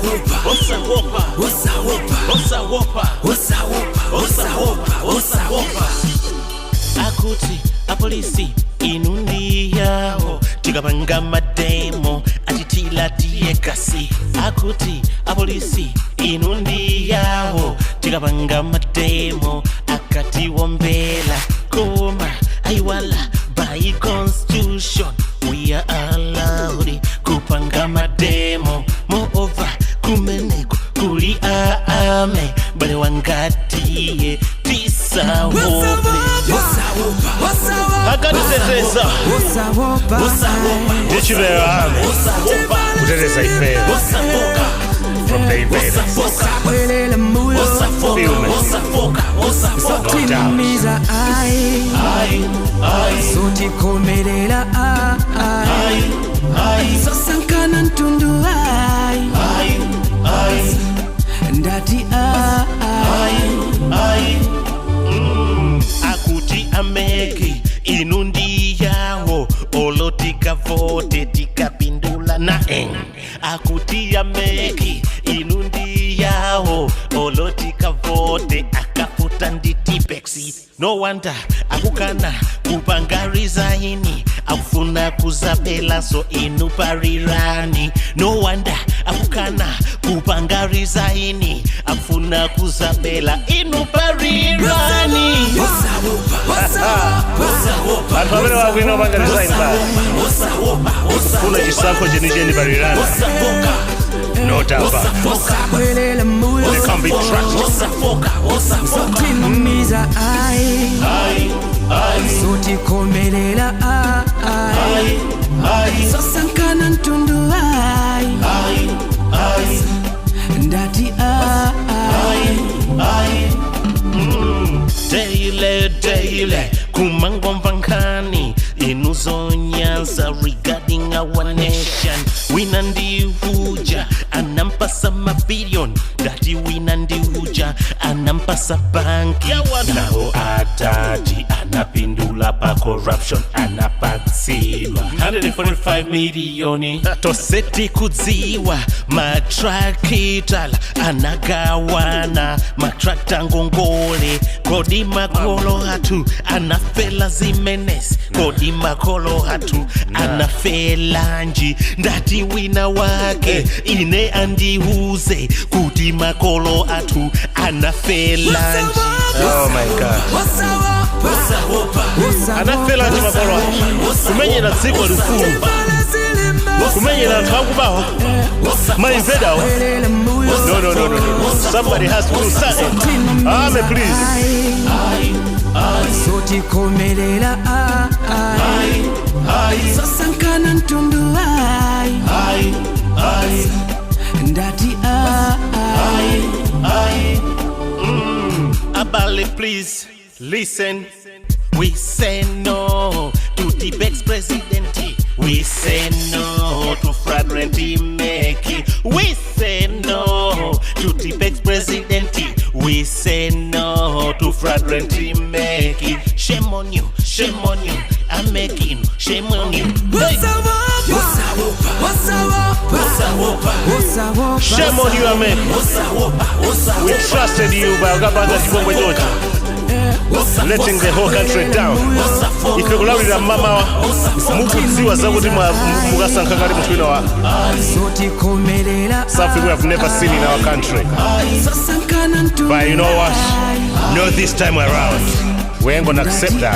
Osaopa, osaopa, osaopa, osaopa, osaopa, osaopa, osaopa. Akuti apolisi inu ndiyawo, tikapanga mademo atithira teargas. Akuti apolisi inu ndiyawo, tikapanga mademo akatiwombela, koma aiwala by constitution we are allowed kupanga mademo. Moreover, kumeneko kuli army. Bale wangatiye tisawope. Akatiteteza ndichipero army kuteteza ifeyo from the invaders. Feel me. No doubt. Sotinamiza ai, sotikomelela ai, sosankana mtundu ai, ndati ai. Akuti a MEC inu ndiyawo, olo tikavote tikapindula na eng. Akuti a MEC inu ndiyawo, olo tikavote akafuta ndi Tipp-Ex. No wonder akukana kupanga resign, akufuna kuzabela, so inu parirani. No wonder akukana kupanga resign, akufuna kuzabela, inu parirani. Anthu amene wakwina opanga resign basi, kufuna chisankho chenicheni parirani. No doubt about it. They can't be trusted. Sotinamiza ai, sotikomelela ai, sosankana mtundu ai, ndati ai. Daily, daily kumangomva nkhani inuzonyansa regarding our nation. Wina ndiuja anampasa mabilion, ndati wina ndiuja anampasa banki, nawo atati anapindula pa corruption, anapatsidwa 145 miliyoni. Toseti kudziwa matrakitala anagawana matrakta ngongole. Kodi makolo athu anafela zimenezi? Kodi makolo athu anafelanji? Ndati wina wake ine andiuze kuti makolo athu anafelanji. Oh my God. Anafelanji makolo athu kumenyera dziko lifulu, kumenyera anthu akubawa, ma invader wo? No, no, no, no, no. Somebody has to do something. Army, please. Sotikomelela ai, sosankana mtundu ai, ndati ai. Abale, please listen. We say no to the ex president. We say no to fraudulent MEC. We say no to the ex president. We say no to fraudulent MEC. Shame on you, shame on you. I'm making shame on you. Hey. Shame on you, amen. We trusted you by ukapanga chipongwe chocho, letting the whole country down. Ife kulawulira mmamawa mukudziwa zakuti mukasankha kale munthu wina wa Sotikomelela something we have never seen in our country. Sosankana mtundu But you know what? Not this time around. We ain't gonna accept that.